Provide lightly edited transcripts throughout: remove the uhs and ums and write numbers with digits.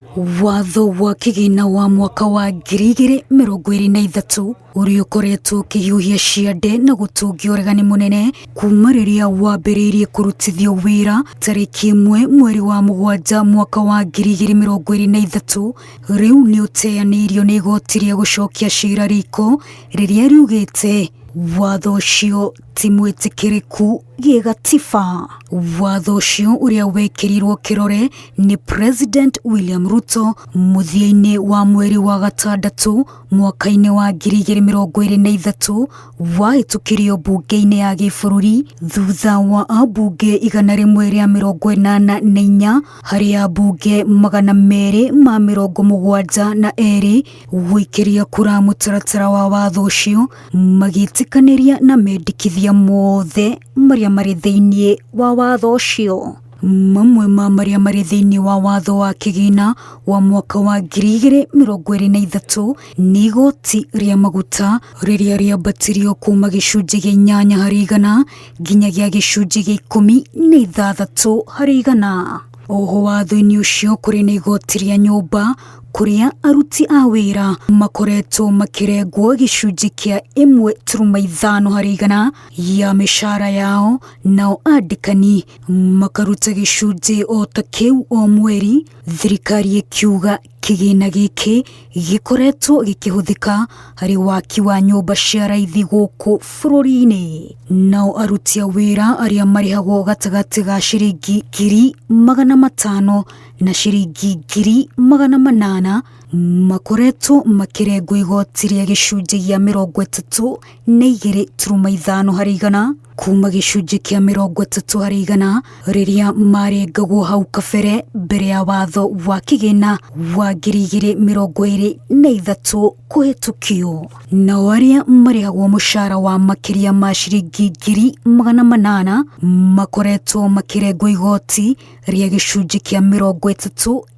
Watho wa kĩgĩna wa mwaka wa 2023 ũrĩa ũkoretwo ũkĩhiũhia ciande na gũtũngia ũregani mũnene kuma rĩrĩa wambĩrĩirie kũrutithio wĩra tarĩki 1 mweri wa 7 mwaka wa 2023, rĩu nĩ ũteanĩirio nĩ igoti rĩa gũcokia cira riko rĩrĩa riugĩte watho ũcio ti mwĩtĩkĩrĩku gĩgatiba. Watho ũcio ũrĩa wekĩrirwo kĩrore nĩ President William Ruto mũthia-inĩ wa mweri wa gatandatũ mwaka-inĩ wa 2023 wahĩtũkirio mbunge-inĩ ya gĩbũrũri thutha wa ambunge 184 harĩ ambunge 272 gũikĩria kura mũtaratara wa watho ũcio magĩtĩkanĩria na mendekithia mothe marĩa marĩ thĩinĩ wa watho ũcio. Mamwe ma marĩa marĩ thĩinĩ wa watho wa kĩgĩna wa mwaka wa 2023 nĩ igoti rĩa maguta rĩrĩa rĩambatirio kuma gĩcunjĩ gĩa 8 harĩ igana nginyagia gĩcunjĩ gĩa 16 harĩ igana. Oho watho-inĩ ũcio kũrĩ na igoti rĩa nyũmba kũrĩa aruti a wĩra makoretwo makĩrengwo gĩcunjĩ kĩa 1.5 harĩ igana ya mĩcara yao, nao andĩkani makaruta gĩcunjĩ o ta kĩu o mweri, thirikari ĩkiuga kĩgĩna gĩkĩ gĩkoretwo gĩkĩhũthĩka harĩ waki wa nyũmba cia raithi gũkũ bũrũri-inĩ. Nao aruti a wĩra arĩa marĩhagwo gatagatĩ ga ciringi 500,000 na ciringi 800,000 makoretwo makĩrengwo igoti rĩa gĩcunjĩ gĩa 32.5 harĩ igana kuma gĩcunjĩ kĩa 30 harĩ igana rĩrĩa marengagwo hau kabere mbere ya watho wa kĩgĩna wa 2023 kũhĩtũkio. Nao arĩa marĩhagwo mũcara wa makĩria ma ciringi 800,000 makoretwo makĩrengwo igoti rĩa gĩcunjĩ kĩa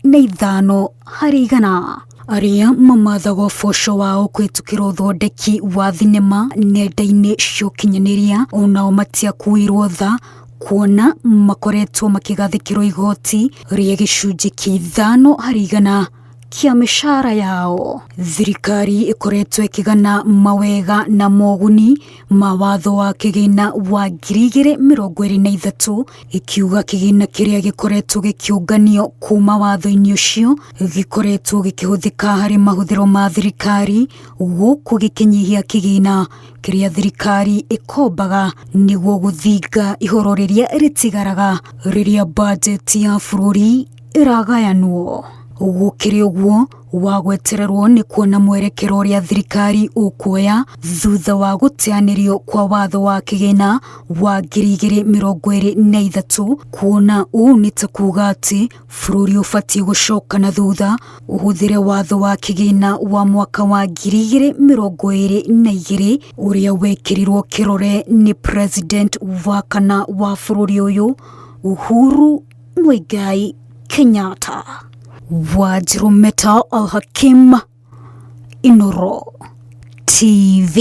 35 harĩ igana. Arĩa mamathaga ũboco wao kũhĩtũkĩra ũthondeki wa thinema nenda-inĩ cia ũkinyanĩria onao matiakuĩirwo tha kuona makoretwo makĩgathĩkĩrwo igoti rĩa gĩcunjĩ kĩa 5 harĩ igana kĩa mĩcara yao. Thirikari ĩkoretwo ĩkĩgana mawega na moguni ma watho wa kĩgĩna wa 2023 ĩkiuga kĩgĩna kĩrĩa gĩkoretwo gĩkĩũnganio kuma watho-inĩ ũcio gĩkoretwo gĩkĩhũthĩka harĩ mahũthĩro ma thirikari gũkũ gĩkĩnyihia kĩgĩna kĩrĩa thirikari ĩkombaga nĩguo gũthinga ihoro rĩrĩa rĩtigaraga rĩrĩa bajeti ya bũrũri ĩragayanwo. Gũkĩrĩ ũguo, wa gwetererwo nĩ kuona mwerekero ũrĩa thirikari ũkuoya thutha wa gũteanĩrio kwa watho wa kĩgĩna wa 2023 kuona ũũ nĩ ta kuuga atĩ bũrũri ũbatiĩ gũcoka na thutha ũhũthĩre watho wa kĩgĩna wa mwaka wa 2022 ũrĩa wekĩrirwo kĩrore nĩ president wa kana wa bũrũri ũyũ Uhuru Muigai Kenyatta. Wanjiru Meta Al Hakim, Inoro TV.